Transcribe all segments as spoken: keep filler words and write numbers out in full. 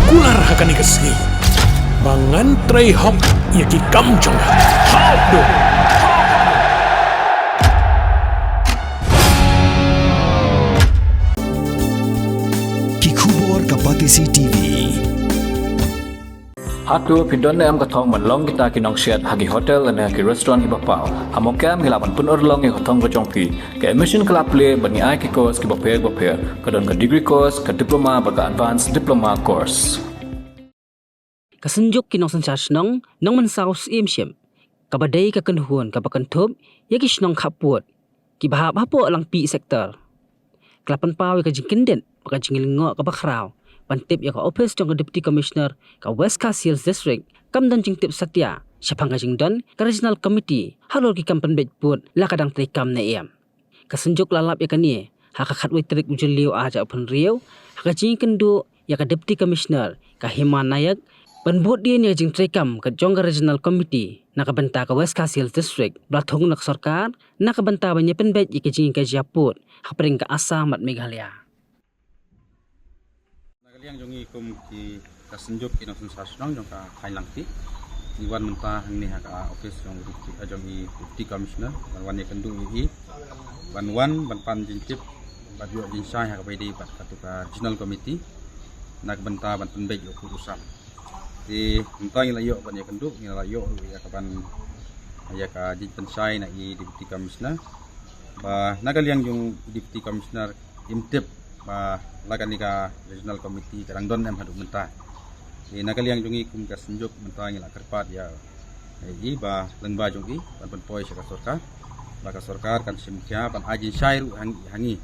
Kular ha kane ka sngi ba ngan trei hok ïa ki kam jong nga. Hok do. Ki khubor ka Batesi T V. Hato phi don ne em ka thong ban long kita ki nongsiat ha ki hotel ne ha ki restaurant kiba paw? Ha Mawkyrwat ngi lah ban pynurlong ïa ka thong ka jong phi. Ka admission ka la plie bad ngi ai ki course kiba pher ba pher. Ka don ka degree course, ka diploma bad ka advanced diploma course. Ka Synjuk ki Nongsynshar Shnong, Nongmynsaw Syiem Ship, kaba dei ka kynhun kaba kynthup ïa ki shnong khappud kiba hap hapoh Langpih Sector, ka la pynpaw ïa ka jingkyndit bad ka jinglyngngoh kaba khraw ban tip ïa ka ophis jong ka Deputy Commissioner ka West Khasi Hills District kam don jingtip satia shaphang ka jingdon ka Regional Committee halor ki kam pynbeit pud la ka dang treikam ne em. Ka Synjuk la lap ïa kane ha ka khatwei tarik u Jylliew arhajar arphew hynriew ha ka jingïakynduh ïa ka Deputy Commissioner ka Hima Nayak ban bud dien ïa ka jingtreikam ka jong ka Regional Committee na ka bynta ka West Khasi Hills District, ba la thung na ka sorkar na ka bynta ban ïa pynbeit ïa ka jingïakajia pud hapdeng ka Assam bad Meghalaya. Na ka liang jong ngi kum ki, ka Synjuk ki Nongsynshar Shnong jong ka thaiñ Langpih, ngi wan mynta hangne ha ka ophis jong i Deputy, jong i Deputy Commissioner ban wan ïakynduh ïa i, ban wan ban pan jingtip bad ïoh jingshai ha kaba ïadei bad katu ka Regional Committee na ka bynta ban pynbeit ïa u pud u sam. Te mynta ngi la ïoh ban ïakynduh, ngi la ïoh ruh ïa ka ban, ïa ka jingpynshai na i Deputy Commissioner ba na ka liang jong i Deputy Commissioner im tip ba la kane ka Regional Committee ka dang don em haduh mynta. Te na ka liang jong ngi kum ka Synjuk mynta ngi la kyrpad ïa i ba lyngba jong i ban pynpoi sha ka sorkar, ba ka sorkar kan shim khia ban ai jingshai ruh ha ngi, ha ngi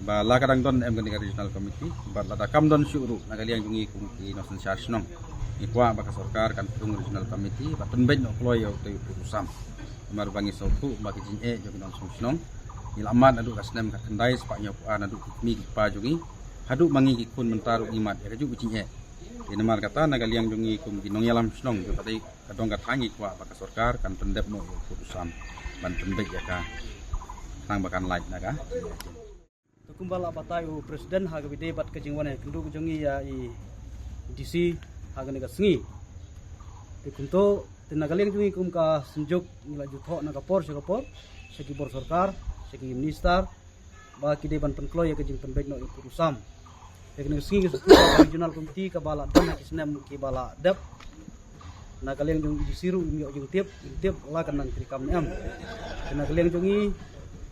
ba la ka dang don em kane ka Regional Committee, bad lada kam don shuh ruh na ka liang jong ngi kum ki Nongsynshar Shnong ngi kwah ba ka sorkar kan thung Regional Committee ban pynbeit noh kloi ïa utei u pud u sam. Namar ba ngi sngewthuh ba ki jingeh jong ki nongshong shnong ngi la mad naduh ka snem khatkhyndai spah hynñiewphew ar, naduh ki kmie ki kpa jong ngi haduh ma ngi ki khun mynta ruh ngi mad ïa kajuh ka jingeh. Te namar kata na ka liang jong ngi kum ki nongïalam shnong jong ka dei ka dong ka thaiñ ngi kwah ba ka sorkar kan pyndep noh ïa u pud u sam ban pynbeit ïa ka, khnang ba kan lait na ka. Te kumba la batai u President ha kaba ïadei bad ka jingwan ïakynduh ka jong ngi ïa i D C ha kane ka sngi. Te kumto, te na ka liang jong ngi kum ka Synjuk ngi la ju thoh na ka por sha ka por sha ki bor sorkar, sha ki minister, ba ki dei ban pynkloi ïa ka jingpynbeit noh ïa u pud u sam. Ïa kane ka sngi ka Regional Committee kaba la don ha ki snem kiba la dep, na ka liang jong i D C ruh im ïoh jingtip, im tip la ka nang treikam ne em. Te na ka liang jong ngi,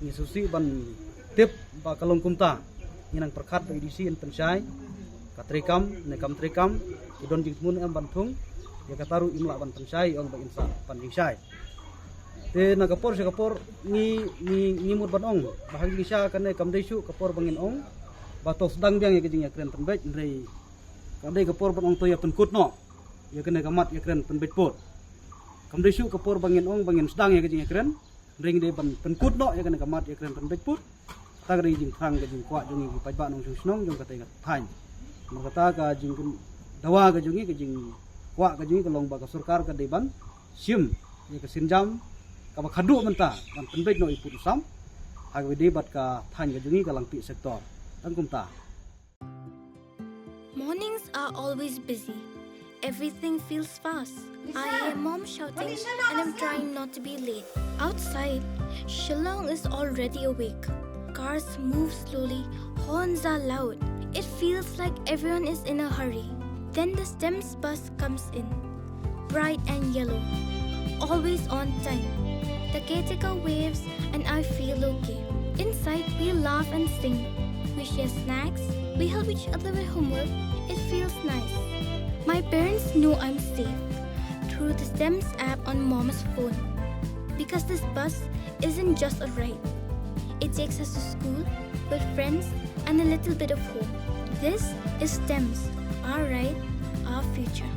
ngi sngewsih ban tip ba ka long kumta. Ngi nang pyrkhat ba i D C in pynshai ka treikam ne kam treikam, ki don jingthmu ne em ban thung. Ïa kata ruh im lah ban pynshai, ong ba in sa pan jingshai. Te na ka por sha ka por ngi, ngi, ngi mut ban ong ba ha ka jingshisha kane kam dei shuh ka por ba ngin ong ba to sdang biang ïa ka jingïakren pynbeit, hynrei ka dei ka por ban ong to ïa pynkut noh ïa kane ka mat ïakren pynbeit pud. Kam dei shuh ka por ba ngin ong ba ngin sdang ïa ka jingïakren, hynrei ngi dei ban pynkut noh ïa kane ka mat ïakren pynbeit pud. Kata ka dei ka jingthrang, ka jingkwah jong ngi ki paidbah nongshong shnong jong katei ka thaiñ. Namar kata ka jingkyndawa ka jong ngi, ka jingkwah ka jong ngi ka long ba ka sorkar ka dei ban shim ïa ka sienjam kaba khadduh mynta ban pynbeit noh ïa u pud u sam ha kaba ïadei bad ka thaiñ ka jong ngi ka Langpih Sector. Tang kumta. Mornings are always busy. Everything feels fast. I hear mom shouting and I'm trying not to be late. Outside, Shillong is already awake. Cars move slowly, horns are loud. It feels like everyone is in a hurry. Then the STEMS bus comes in, bright and yellow, always on time. The caretaker waves and I feel okay. Inside, we laugh and sing. We share snacks. We help each other with homework. It feels nice. My parents know I'm safe through the STEMS app on mom's phone. Because this bus isn't just a ride. It takes us to school, with friends, and a little bit of hope. This is STEMS, our ride, our future.